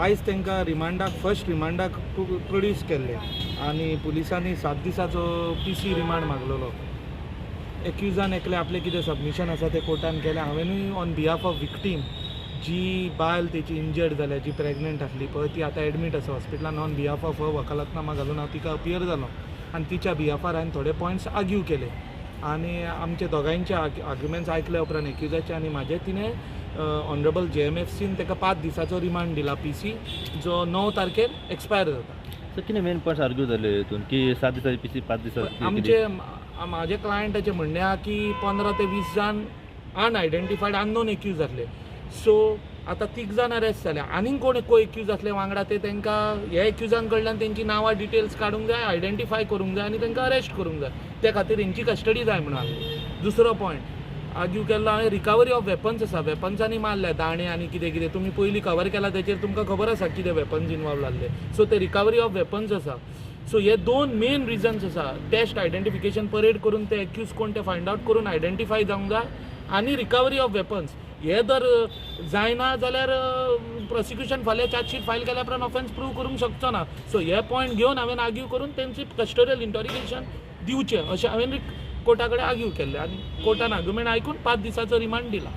आयज तांकां रिमांडाक, first रिमांडाक produce केल्ले आनी पुलिसांनी 7 दिसाचो पीसी रिमांड मागलेलो. एक्युजान एकले आपलें कितें सबमिशन आसा तें कोर्टान केलें. हांवेंनूय ऑन बिहाफ ऑफ विक्टीम, जी बायल तेची इंजर्ड जाल्या, जी प्रेग्नंट आसली पळय, ती आतां एडमीट आसा हॉस्पिटलान, ऑन बिहाफ ऑफ वकालतनामा घालून हांव तिका अपियर जालो आनी तिच्या बिहाफार हांवें थोडे पॉयंट्स आर्ग्यू केले आनी आमचे दोगांयचे आर्ग्युमेंट्स आयकल्या उपरांत एक्युजाचे आनी म्हाजे तिणें ऑनरेबल JMFCन ताका 5 दिसाचो रिमांड दिला पीसी, जो 9 तारखेर एक्सपायर जाता. सर, कितें मेन पॉयंट्स आर्ग्यू जाले हितून की 7 दिसाची पीसी 5 दिसाची? आमचे म्हाजे क्लायंटाचें म्हणणें आहा की 15 ते 20 जाण अनआयडेंटिफायड अननोन एक्यूज आसले. सो आतां 3 जाण अरेस्ट जाले, आनीक कोण को एक्यूज आसले वांगडा ते तांकां ह्या एक्युजां कडल्यान तेंची नांवां डिटेल्स काडूंक जाय, आयडेंटिफाय करूंक जाय आनी तांकां अरेस्ट करूंक जाय. त्या खातीर हेंची कस्टडी जाय म्हणून आसली. दुसरो पॉयंट आर्ग्यू केल्लो हांवें, रिकवरी ऑफ वेपन्स आसा. वेपन्सांनी मारल्या दाणे आनी कितें कितें तुमी पयलीं कवर केला तेचेर तुमकां खबर आसा कितें वेपन्स इनवॉल्व जाल्ले. सो ते रिकवरी ऑफ वेपन्स आसा. सो हे 2 मेन रिजन्स आसा. टेस्ट आयडेंटिफिकेशन परेड करून ते एक्यूज कोण ते फायंड आवट करून आयडेंटिफाय जावंक जाय आनी रिकवरी ऑफ वेपन्स. हे जर जायना जाल्यार प्रोसिक्युशन फाल्यां चार्जशीट फायल केल्या उपरांत ऑफेन्स प्रूव करूंक शकचो ना. सो हे पॉयंट घेवन हांवें आर्ग्यू करून तेंची कस्टोडियल इंटरोगेशन दिवचें अशें हांवें कोर्टा कडेन आर्ग्यू केल्लें आनी कोर्टान आर्ग्युमेंट आयकून 5 दिसाचो रिमांड दिला.